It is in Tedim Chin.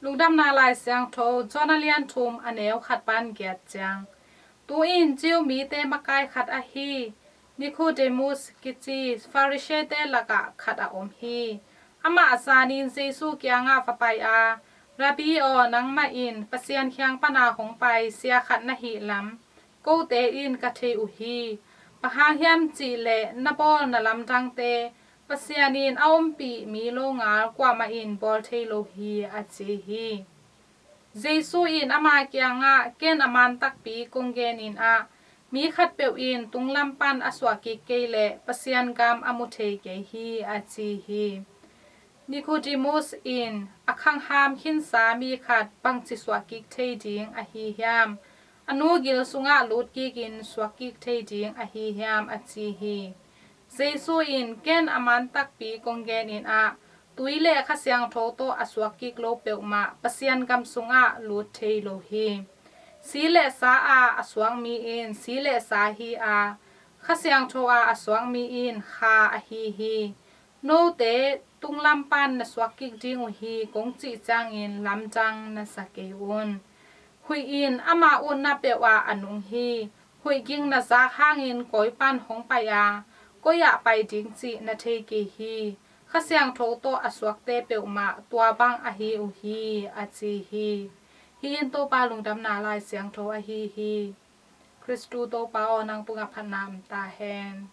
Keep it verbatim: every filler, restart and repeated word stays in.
Lungdamna Lai Siangtho, John a lian thum, a neu khat pan giat ciang. Tu-in Jew mite makai khat ahi Nicodemus kici Pharisee-te lakah khat a om hi. Amah zanin Jesu kiangah va pai a, "Rabbi aw, nangmah in Pasian kiang pana hong pai sia khat na hih lam kote in ka thei uh hi. Bang hang hiam cih leh na bawl na lamdangte Pasian in a ompih mi longal kuamah in bawl thei lo hi," a ci hi. Jesu in ama kiangah, "Ken a man takpi kong genin ah, mi khatpeuh in tunglam pan a suah kik kei leh Pasian gam a mu thei kei hi," a ci hi. Nicodemus in, "A khangham khinsa mi khat bangci suah kik thei ding ahi hiam? A nu gil sungah lut kikin suak kik thei ding ahi hiam?" a ci hi. Jesu in, "Ken a man takpi kong genin ah, tui le Kha Siangtho tawh a suak kik lo peuhmah Pasian gam sungah lut thei lo hi. Si le sa a a suak mi in si le sa hi a, Kha Siangtho a a suak mi in kha ahi hi. Note tunglam pan na suak kik ding uh hi kong cih ciangin lamdang na sa kei un. Huih in ama utna peuh ah a nung hi. Huih ging na zak hangin koi pan hong pai a, koi ah pai ding cih na thei kei hi. Kha Siangtho tawh a suakte peuhmah tua bang ahi uh hi," a ci hi. Hih in Topa Lungdamna Lai Siangtho ahi hi. Khristu Topa aw, nang tungah phatna om ta hen.